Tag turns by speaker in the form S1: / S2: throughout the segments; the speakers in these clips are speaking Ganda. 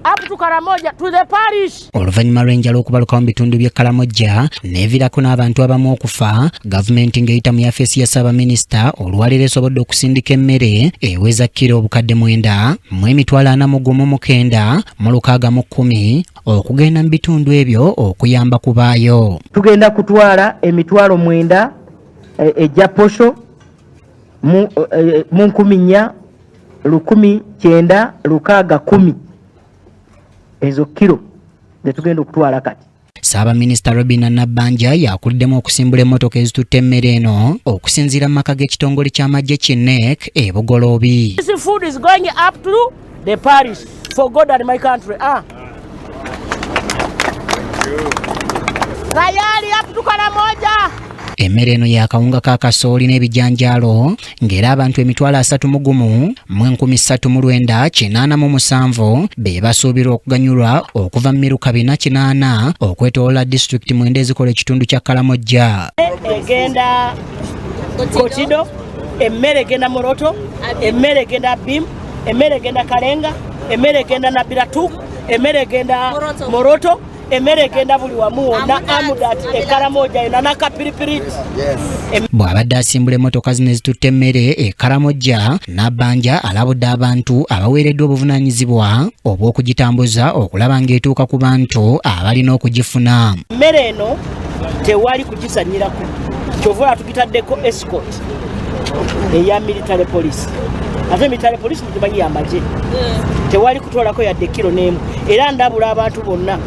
S1: Up to Karamoja to the parish.
S2: Oluvannyuma lw'enjala okubalukawo mu bitundu by'e Kalamojja n'eviirako n'abantu abamu okufa, gavumenti ng'eyita mu yafeesi ya Ssaabaminisita olwaleero esobodde okusindika emmere eweza kkiro 941,960 okugenda mu bitundu ebyo okuyamba ku baayo.
S3: Tugenda kutwala 90,000 egya posho mu 4,196 10, ezo kiro zetugenda okutwala kati.
S2: Ssaabaminisita Robinah Nabbanja yakuliddemu okusimbula emmotoka ezitutte emmere eno okusinziira mu maka g'ekitongole ky'amagye ki NEC e Bugoloobi.
S1: This food is going up to the parish for God and my country. Ah. Tayari up to Karamoja.
S2: Emmere eno y'akawunga ka kasooli n'ebijanjaalo, ng'era abantu 31,387 be basuubirwa okuganyulwa okuva mu miruka 408 okwetoolola disitulikiti 9 ezikola ekitundu kya Kalamojja.
S1: Egenda Kotido, emmere egenda Moroto, emmere egenda Abim, emmere egenda Kalenga, emmere egenda Nabilatuk, emmere egenda Moroto, emmere egenda buli wamu wonna, Amudat, e Karamoja yonna nakapiripiriti.
S2: Bw'abadde asimbula emmotoka zino ezitutte emmere e Karamojja, Nabbanja alabudde abantu abaweereddwa obuvunaanyizibwa obw'okugitambuza okulaba ng'etuuka ku bantu abalina okugifuna.
S1: Emmere eno tewali kugisanyirako, kyova olaba tugitaddeko escort eya military police, ate military police mugimanyi yamagye. Tewali kutwalako yadde kiro n'emu, era ndabula abantu bonna,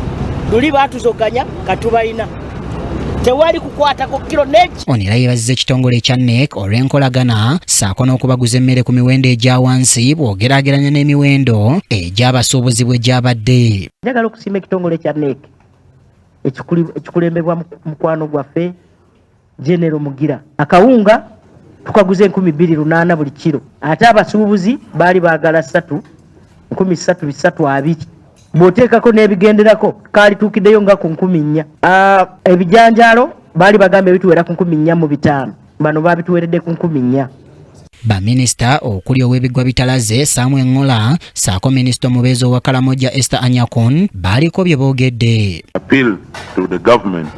S1: luli baatuzoganya katubalina, tewali kukwatako kiro neki.
S2: Ono era yeebazizza ekitongole ekya NEC olw'enkolagana ssaako n'okubaguza emmere ku miwendo egya wansi bw'ogeraageranya n'emiwendo egy'abasuubuzi bwe gyabadde.
S3: Njagala okusiima ekitongole kya NEC ekikulembebwa mukwano gwaffe Genero Mugira. Akawunga tukaguza 2800 buli kiro, ate abasuubuzi baali baagala ssatu 3320. Bw'oteekako n'ebigenderako kaalituukiddeyo nga ku 4000. Ebijanjaalo baali bagambye bituwera ku 4500, bano babituweredde ku 4000.
S2: Baminisita okuli ow'ebigwa bitalaze Samuel Ngola ssaako minisita omubeezi owa Kalamoja Esther Anyakun baaliko bye boogedde.
S4: Appeal to the government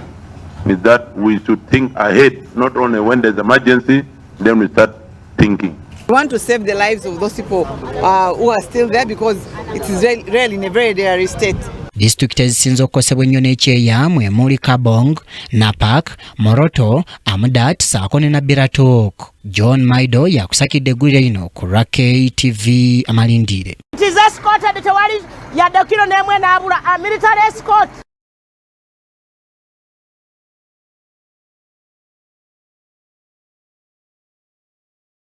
S4: is that we should think ahead, not only when there's emergency, then we start thinking.
S5: We want to save the lives of those people who are still there because it is really in a very dire state.
S2: Disitulikiti ezisinze okukosebwa ennyo n'ekyeya mwe muli Kaabong, Napak, Moroto, Amudat ssaako ne Nabilatuk. John Maido yakusakidde eggulire lino ku lwa KTV Amalindire.
S1: It is escorted, tewali yadde kiro n'emu enaabula, a military escort.